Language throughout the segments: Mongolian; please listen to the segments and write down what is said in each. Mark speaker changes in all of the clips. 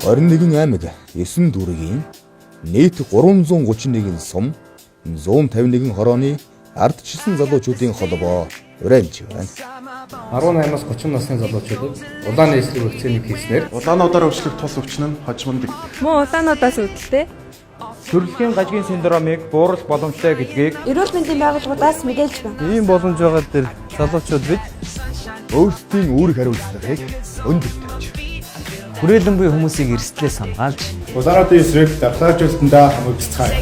Speaker 1: 21 аймаг, 9 дүүргийн нийт 331 сум, 151 хорооны ардчилсан залуучуудын холбоо уриалж байна.
Speaker 2: 18-аас 30 насны залуучуудад улааны эсрэг вакциныг хийснээр
Speaker 3: Улаануудаар өвчлөх тус өвчин нь хожим дэгдэх.
Speaker 4: Мөн улаануудаас үүдэлтэй
Speaker 5: Төрөлхийн гажгийн синдромыг бууруулах боломжтой гэдгийг
Speaker 6: Эрүүл мэндийн байгууллагуудаас мэдээлж байна.
Speaker 7: Ийм боломж байгаа дээр залуучууд бид
Speaker 1: Өөрсдийн үүрэг хариуцлагыг өндөр тавьж
Speaker 8: Хүрээлэн буй хүмүүсийг эрсдлээс хамгаалж
Speaker 9: Улаануудын эсрэг дархлаажуулалтандаа хамрагдацгаая.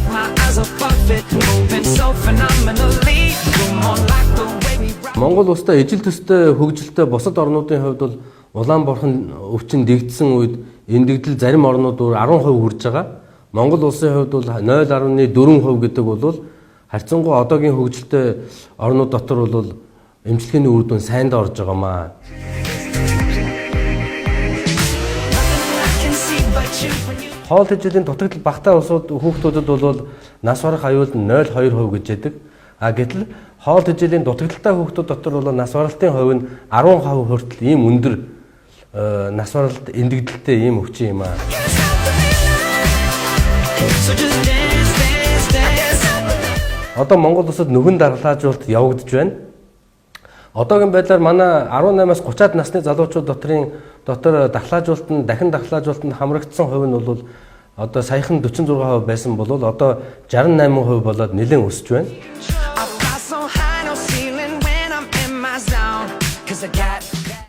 Speaker 10: Монгол улстай ижил төстэй хөгжилтэй бусад орнуудын хувьд бол улаан борхон өвчин дэгдсэн үед эндэгдэл зарим орнууд өөр 10% хүрж байгаа. Монгол улсын хувьд бол 0.4% гэдэг бол харьцангуй одоогийн хөгжилтэй орнууд дотор бол эмчилгээний үр дүн сайндаа орж байгаа маа. Хоол тэжээлийн дутагдал багтаа улсууд хүүхдүүдэд бол нас барах аюул нь 0.2% гэж яддаг. А гэтэл хоол тэжээлийн дутагдaltaй хүүхдүүд дотор бол нас баралтын хувь нь 10% хүртэл ийм өндөр нас баралт эндэгдэлтэй ийм өвчин юм аа. Одоо Монгол улсад нөхөн дархлаажуулалт явагдаж байна. Одоогийн байдлаар манай 18-аас 30-аад насны залуучууд дотор дархлаажуулалт нь дахин дархлаажуулалтанд хамрагдсан хувь нь бол одоо саяхан 46% байсан бол одоо 68% болоод нэлээд өсөж байна.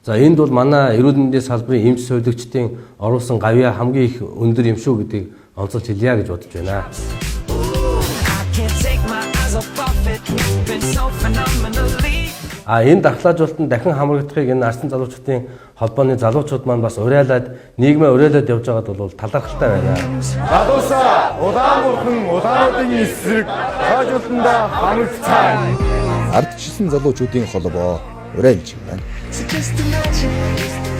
Speaker 10: За энд бол манай эрүүл мэндийн салбарын эмч сувилагчдын оруулсан гавьяа хамгийн их өндөр юм шүү гэдгийг онцолж хэлье гэж бодож байна. А энэ дархлаажуулалтанд дахин хамрагдахыг энэ арсан залуучуудын холбооны залуучууд маань бас уриалаад нийгмээ уриалаад явж байгаад бол талархалтай байна.
Speaker 9: Залуусаа улаан бурхан улаануудын эсрэг дархлаажуулалтандаа хамрагдацгаая.
Speaker 1: Ардчилсан залуучуудын холбоо уриалж байна.
Speaker 11: So just imagine.